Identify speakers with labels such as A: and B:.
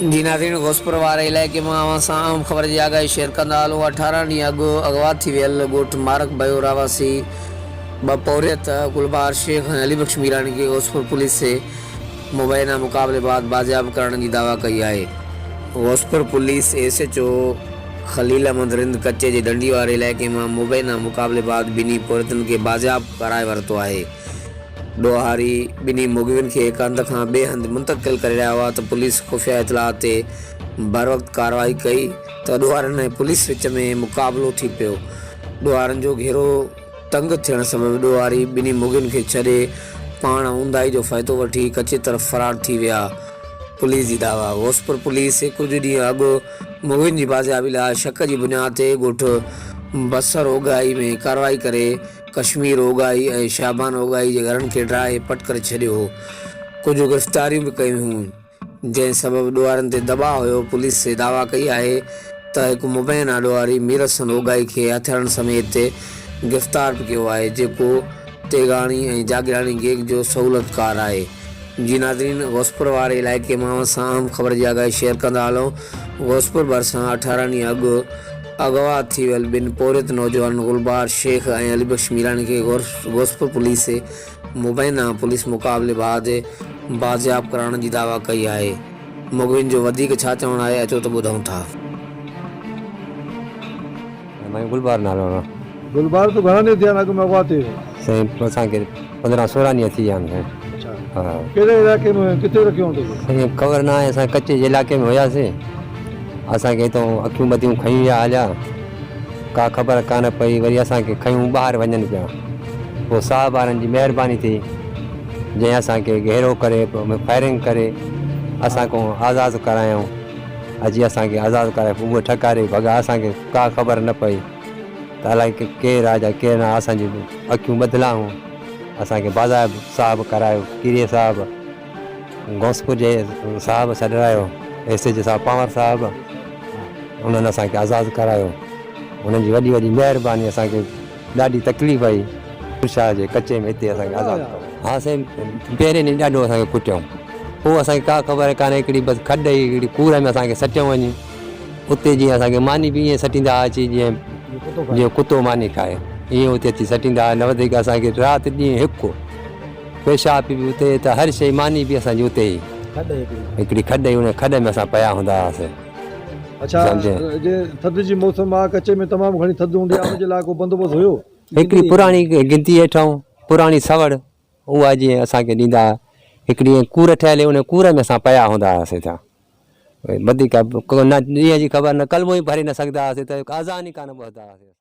A: جي ناظرين غوثپور واري علائقي مان اوهان سان اهم خبر جي آگاهي شيئر ڪندا هلون 18 ڏينهن اڳ اغوا ٿي ويل ڳوٺ مارڪ ڀيو رهواسي ٻه پورهيت گلبهار شيخ ۽ علي بخش ميراڻي کي غوثپور پوليس مبينا مقابلي بعد بازياب ڪرڻ جي دعويٰ ڪئي آهي. Ghauspur police S H O Khalil Ahmed Rind ڪچي جي ڊنڊي واري علائقي مان مبينا مقابلي بعد ٻنهي پورهيتن کي بازياب ڪرائي ورتو آهي. ڏوهاري ٻنهي مغوين کي هڪ هنڌ کان ٻئي هنڌ منتقل ڪري رهيا هئا ته پوليس خفيه اطلاع تي بروقت ڪارروائي ڪئي ته ڏوهارين ۽ پوليس وچ ۾ مقابلو ٿي پيو. ڏوهارين جو گهيرو تنگ ٿيڻ سبب ڏوهاري ٻنهي مغوين کي ڇڏي پاڻ اونداهي جو فائدو وٺي ڪچي طرف فرار ٿي ويا. پوليس جي دعويٰ غوثپور پوليس ڪجهه ڏينهن اڳ مغوين جي بازيابي لاء شڪ جي بنياد تي ڳوٺ بصر اوڳاهي ۾ ڪارروائي ڪري ڪشمير اوڳاهي ۽ شعبان اوڳاهي جي گهرن کي ڊاهي پٽ ڪري ڇڏيو هو. ڪجهه گرفتاريون به ڪيون هيون، جنهن سبب ڏوهارين تي دٻاء هيو. پوليس دعويٰ ڪئي آهي ته هڪ مبينا ڏوهاري مير حسن اوڳاهي کي هٿيارن سميت گرفتار به ڪيو آهي، جيڪو تيغاڻي ۽ جاگيراڻي گينگ جو سهولتڪار آهي. جي ناظرين غوثپور واري علائقي مان اوهان سان اهم خبر جي آگاهي شيئر ڪندا هلون غوثپور ڀرسان 18 ڏينهن اڳ اغوا ٿي ويل ٻن پورهيت نوجوانن گلبهار شيخ ۽ علي بخش ميراڻي کي غوثپور پوليس مبينا پوليس مقابلي بعد بازياب ڪرائڻ جي دعويٰ ڪئي آهي مغوين جو وڌيڪ ڇا چوڻ آهي اچو ته ٻڌون ٿا.
B: مائين گلبهار نالو آ.
C: گلبهار تو گهڻا ڏينهن ٿيا آهن اڳ ۾ اغوا ٿئي ويو؟
B: سائين اسان کي 15 16 ڏينهن ٿي ويا آهن سائين.
C: اڇا ڪهڙي علائقي ۾ ڪٿي رکيو هون توکي؟
B: سائين خبر نه آهي اسان ڪچي جي علائقي ۾ هياسين اسان کي هتان اکيون ٻڌيون کڻي ويا هليا ڪا خبر ڪانه پئي وري اسان کي کنيون ٻاهر وڃن پيا پوء صاحب وارن جي مهرباني ٿي جنهن اسان کي گهيرو ڪري فائرنگ ڪري اسان کان آزاد ڪرايائون. اچي اسان کي آزاد ڪرائي پوء اهي ٺڪاري ڀڳا اسان کي ڪا خبر نه پئي ته الائي ڪير آ جا ڪير نه آ اسان جون اکيون ٻڌل آهون اسان کي باضابط صاحب ڪرايو ڪيريي صاحب غوثپور جي صاحب سڏرايو ايس ايچ صاحب پنهور صاحب انهن اسان کي آزاد ڪرايو انهن جي وڏي وڏي مهرباني اسان کي ڏاڍي تڪليف آئي شاهه جي ڪچي ۾ هتي اسان کي آزاد ڪرايو. ها سائين پهرين ڏينهن ڏاڍو اسان کي ڪٽيائون پوء اسان کي ڪا خبر ڪانه هڪڙي بس کڏ هئي هڪڙي ڪور ۾ اسان کي سٽيائون وڃي اتي جيئن اسان کي ماني به ائين سٽيندا هئا اچي جيئن جيئن ڪتو ماني کائي ائين اتي اچي سٽيندا هئا نه وڌيڪ اسان کي رات ڏينهن هڪ پيشاب به اتي ته هر شيء ماني به اسان جي اتي ئي هڪڙي کڏ هئي ان کڏ ۾ اسان پيا هوندا هئاسين.
C: اڇا جي ٿڌ جي موسم آ ڪچي ۾ تمام گهڻي ٿڌ هوندي آ ان جي لاء ڪو بندوبست هيو؟
B: هڪڙي پراڻي گندي هيٺئون پراڻي سوڙ اها جيئن اسان کي ڏيندا ها هڪڙي ائين ڪور ٺهيل هئي ان ڪور ۾ اسان پيا هوندا هئاسين ٿا وڌيڪ نه ڏينهن جي خبر نه ڪلمو ئي ڀري نه سگهندا هئاسين ته اذان ئي ڪانه ٻڌندا هئاسين.